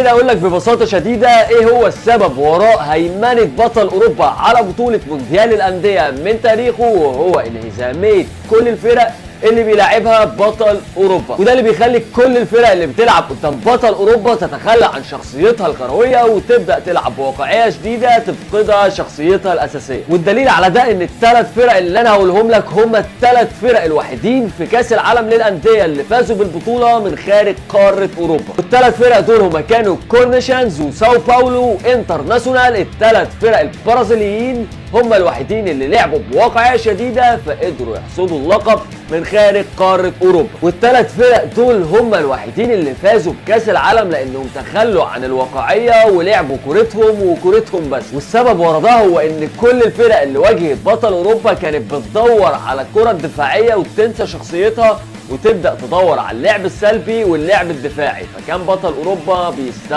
كده اقول لك ببساطة شديدة ايه هو السبب وراء هيمنة بطل اوروبا على بطوله مونديال الاندية من تاريخه، وهو انهزاميه كل الفرق اللي بيلعبها بطل اوروبا. وده اللي بيخلي كل الفرق اللي بتلعب قدام بطل اوروبا تتخلى عن شخصيتها الكروية وتبدا تلعب بواقعية شديدة تفقدها شخصيتها الاساسية. والدليل على ده ان الثلاث فرق اللي انا هقولهم لك هم الثلاث فرق الوحيدين في كاس العالم للاندية اللي فازوا بالبطولة من خارج قارة اوروبا. والثلاث فرق دول هم كانوا كورنيشانز وساو باولو وانترناسيونال. الثلاث فرق البرازيليين هم الوحيدين اللي لعبوا بواقعية شديدة فقدروا يحصدوا اللقب من خارج قارة اوروبا. والثلاث فرق دول هم الوحيدين اللي فازوا بكاس العالم لانهم تخلوا عن الواقعية ولعبوا كورتهم وكورتهم بس. والسبب ورا ده هو ان كل الفرق اللي واجهت بطل اوروبا كانت بتدور على الكره الدفاعية وتنسى شخصيتها وتبدا تدور على اللعب السلبي واللعب الدفاعي، فكان بطل اوروبا بيستنى